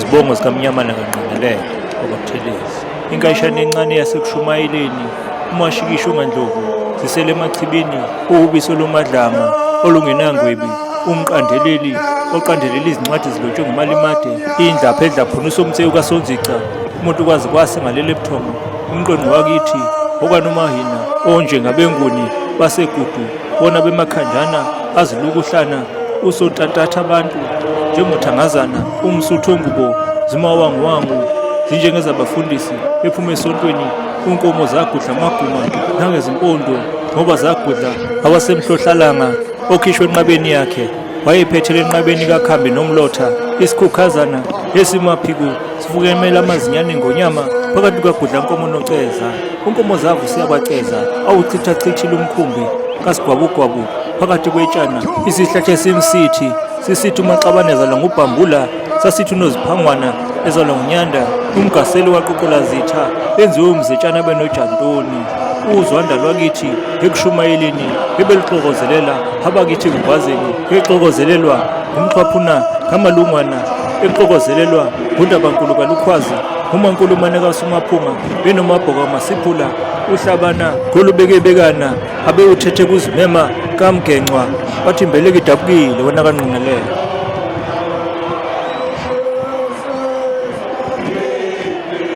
Izibongo zikaMnyamana kaNgqengelele wakwaButhelezi. Inkayishana encane yasekushumayeleni uMashikisha ongandlovu zisele emachibini uwubisi olumadlanga olungenangwebi umqandeleli oqandelela izincwadi zilotshwe ngumalimade indlapha edlaphuna usomtsewu kasonzica umuntu kwazi kwase ngalele buthongo umqonqo wakithi okanomahina onjengabenguni basegudu bona bemakhanjana azilukuhlana usotantatha abantu njengothangazana umsuthu ongubo zimawanguwangu zinjengezabafundisi bephuma esontweni unkomo zagudla amaguma nangezimpondo ngoba zagudla awasemhlohlalanga okhishwe enqabeni yakhe wayephethele enqabeni kakhambi nomlotha isikhukhazana esimaphiko sifukemela amazinyane ngonyama phakathi kukagudla nkomo noceza unkomo zavu siyabaceza awuchithachithile umkhumbi kasigwabugwabu phakathi kwetshana isihlahla esimsithi sisithi umaxabane ezalwa ngubhambula sasithi unoziphangwana ezalwa ngunyanda umgaseli waqoqola zitha benziwe umzetshana benojantoni uzwanda lwakithi ekushumayeleni bebeluxokozelela abakithi ekugwazeni bexokozelelwa ngumxhwaphuna ngamalungwana exokozelelwa ngundabankulu kalukhwazi umankulumane kasumaphunga benomabhoka masiphula uhlabana ngolubekebekana abewuthethe kuzimema kamgencwa bathi imbeleko idabukile wena kanqingelela.